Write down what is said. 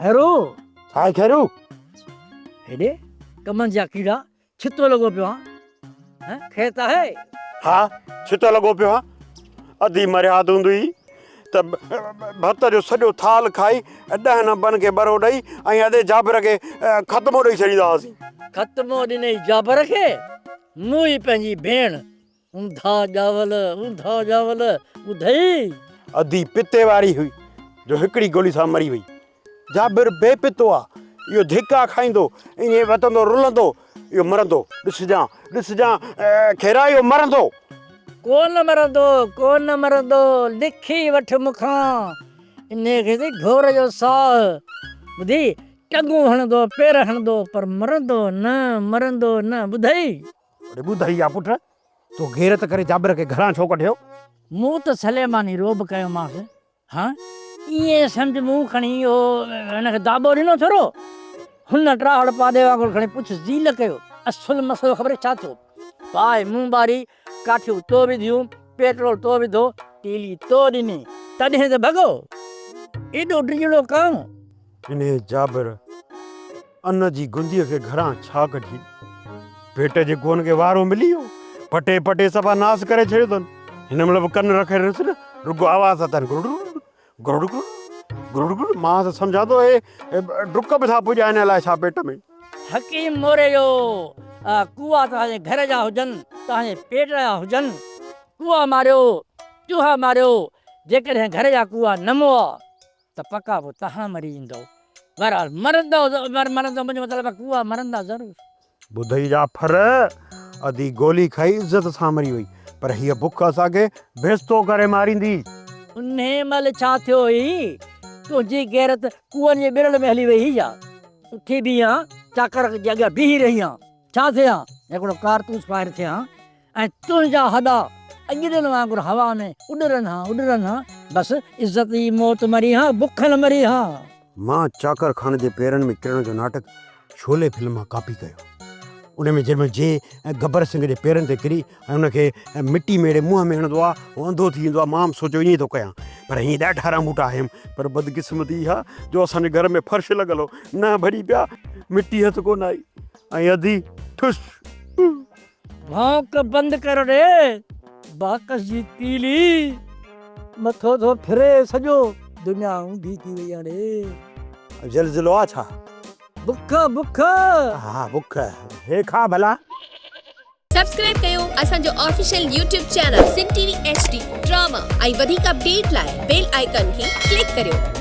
خيرو! ڇا آهي خيرو؟ هيڏي ڪمن جا ڪيڙا، ڇتو لڳو پيو آن. هن، خير ته آهي؟ ها، ڇتو لڳو پيو آن. اڌي مرياد هوندي هئي ته ڀت جو سڄو ٿال کائي ڏهن انبن کي ٻرو ڏئي ۽ ادي جابر کي ختمو ڏئي ڇڏيندا هئاسين. ختمو ڏنئي جابر کي؟ مون ئي پنهنجي ڀيڻ اونڌا ڄاول، اونڌا ڄاول، ٻڌئي؟ ادي پتي واري هئي جو هڪڙي گولي سان مري وئي. جابر بي پتو آ، اهو ڌڪا کائيندو، ائين وتندو رلندو، اهو مرندو، ڏسجان، ڏسجان خيرا اهو مرندو. ڪونه مرندو، ڪونه مرندو، لکي وٺ مون کان، انهيء کي سهي ڍور جو ساهه، ٻڌي، ٽنگون هڻندو، پير هڻندو، پر مرندو نه، مرندو نه، ٻڌئي؟ اڙي ٻڌ يا پٽ، تو غيرت ڪري جابر کي گهران ڇو ڪڍيو؟ مون ته سليماني روب ڪيومانس، ها ائين سمجهه مون کڻي اهو هن کي داٻو ڏنو ٿورو، هن ٽاهڙ پاڏي وانگر کڻي پڇ ذيل ڪيو، اصل مسئلو خبر ڇا ٿيو، باهه مون ٻاري، ڪاٺيون تو وڌيون، پيٽرول تو وڌو، تيلي تو ڏني، تڏهن ته ڀڳو، ايڏو ڊڄڻو ڪانء. انهيء جابر ان جي گنديء کي گهران ڇا ڪڍي؟ پيٽ جي ڪون کي وارو ملي ويو. پٽي پٽي صفا ناس ڪري ڇڏيو اٿن. هن مهل به ڪن رکي رهيس نه، رڳو آواز اٿن گرڙ گرڙ گرڙ گرڙ گرڙ. مان ته سمجهان ٿو اهي ڊڪ به ٿا پڄائن الائي ڇا پيٽ ۾. حڪيم موري جو ڪوئا توهان جي گهر جا هجن، توهان جي پيٽ جا هجن. ڪوئا ماريو، چوها ماريو، جيڪڏهن گهر جا ڪوئا نه مئا ته پڪا پوء توهان مري ويندؤ. بهرحال مرندؤ مرندؤ منهنجو مطلب آهي ڪوئا مرندا ضرور. ٻڌئي جا ڦر، ادي گولي کائي عزت سان مري وئي، پر هيء بک اسان کي بيستو ڪري ماريندي. انهيء مهل ڇا ٿيو هئي؟ تنهنجي غيرت ڪوئن جي ٻرڙ ۾ هلي وئي هئي ڇا؟ اٿي بيهي هان، چاڪر جي اڳيان بيهي رهي هان، ڇا ٿئي هان؟ هڪڙو ڪارتوس فائر ٿئي هان ۽ تنهنجا هڏا اڄڙين وانگر هوا ۾ اڏرن ها، اڏرن ها، بس عزت جي موت مرين ها، بک نه مرين ها. مان چاڪر خان جي پيرن ۾ ڪرڻ جو ناٽڪ شعلي فلم مان ڪاپي ڪيو. ان ۾ جنهن مهل جي گبر سنگهه جي پيرن تي ڪري ۽ ان کي مٽي ميڙي منهن ۾ هڻندو آ، هو انڌو ٿي ويندو آ. مان به سوچيو ائين ئي ٿو ڪيان، پر هيئن ڏاڍا رانڀوٽا هيم، پر بدقسمتي اها جو اسان جي گهر ۾ فرش لڳل هو، ننهن ڀڄي پيا، مٽي هٿ ڪونه آئي ۽ اڌي ٺس. ڀونڪ بند ڪر ڙي باڪس جي تيلي مٿو ٿو ڦري سڄو دنيا اونڌي ٿي وئي آ ڙي. زلزلو آ ڇا؟ بک بک. ها بک هي کا ڀلا. سبسڪرائب ڪيو اسان جو official YouTube channel Sindh T V H D drama ۽ وڌيڪ اپڊيٽ لاء بيل آئيڪان کي ڪلڪ ڪريو.